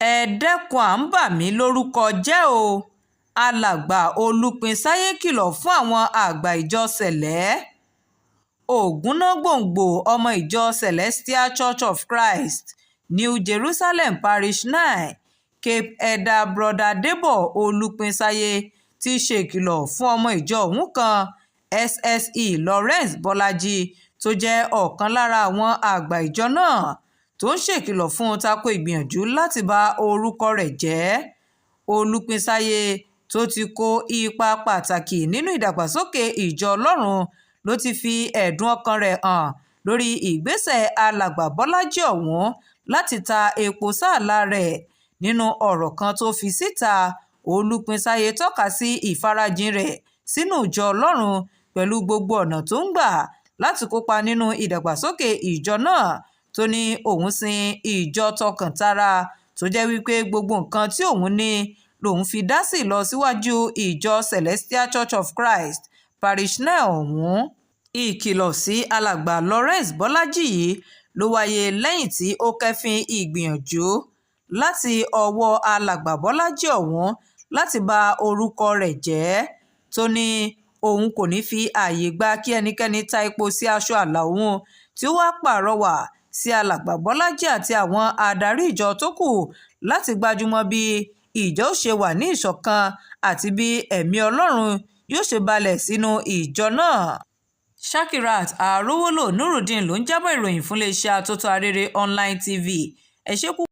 Ẹ dẹ́kun à ń bà mí lórúkọ jẹ́ o, Alàgbà Olùpínsayé kìlọ̀ fún àwọn àgbà ìjọ Cele. Ògúnná-gbòǹgbò ọmọ ìjọ Celestial Church of Christ, New Jerusalem Parish 9, Cape Elder Brother Debo Olùpínsáyé ti ṣèkìlọ̀ fún ọmọ ìjọ òun kan, Sse Lawrence Bọ́lájí, tó jẹ́ ọ̀kan lára àwọn àgbà ìjọ náà, tó ń ṣèkìlọ̀ fún un tako ìgbìyànjú láti ba orúkọ rẹ̀ jẹ́. Olùpínsáyé, tó ti kó ipa pàtàkì nínú ìdàgbàsókè ìjọ Ọlọ́run, ló ti fi ẹ̀dùn ọkàn rẹ̀ hàn lórí ìgbésẹ̀ Alàgbà Bọ́lájí ọ̀hún láti ta epo sáàlà rẹ̀. Nínú ọ̀rọ̀ kan tó fi síta, Olùpínsáyé tọ́ka sí ìfarajìn rẹ̀ sínú ìjọ Ọlọ́run pẹ̀lú gbogbo ọ̀nà tó ń gbà láti kópa nínú ìdàgbàsókè ìjọ náà, tó ní òun sin ìjọ tọkàntara, tó jẹ́ wípé gbogbo nǹkan tí òun ní lòun fi dá sí ìlọsíwájú ìjọ Celestial Church of Christ Parish 9 ọ̀hún. Ìkìlọ̀ sí Alàgbà Lawrence Bọ́lájí yìí ló wáyé lẹ́yìn tí ó kẹ́fín ìgbìyànjú láti ọwọ́ Alàgbà Bọ́lájí ọ̀hún láti ba orúkọ rẹ̀ jẹ́, tó ní òun kò ní í fi ààyè gba kí ẹnikẹ́ni ta epo sí aṣọ ààlà òun, tí ó wàá pàrọwà sí Alàgbà Bọ́lájí àti àwọn adarí ìjọ tó kù láti gbájúmọ́ bí ìjọ ó ṣe wà ní ìṣọ̀kan àti bí ẹ̀mí Ọlọ́run yóò ṣe balẹ̀ sínú ìjọ náà. Shakirat Arowolo Nurudeen ló ń jábọ̀ ìròyìn fún iléeṣẹ́ Atótó Arére Online TV. Ẹ ṣé púpọ̀.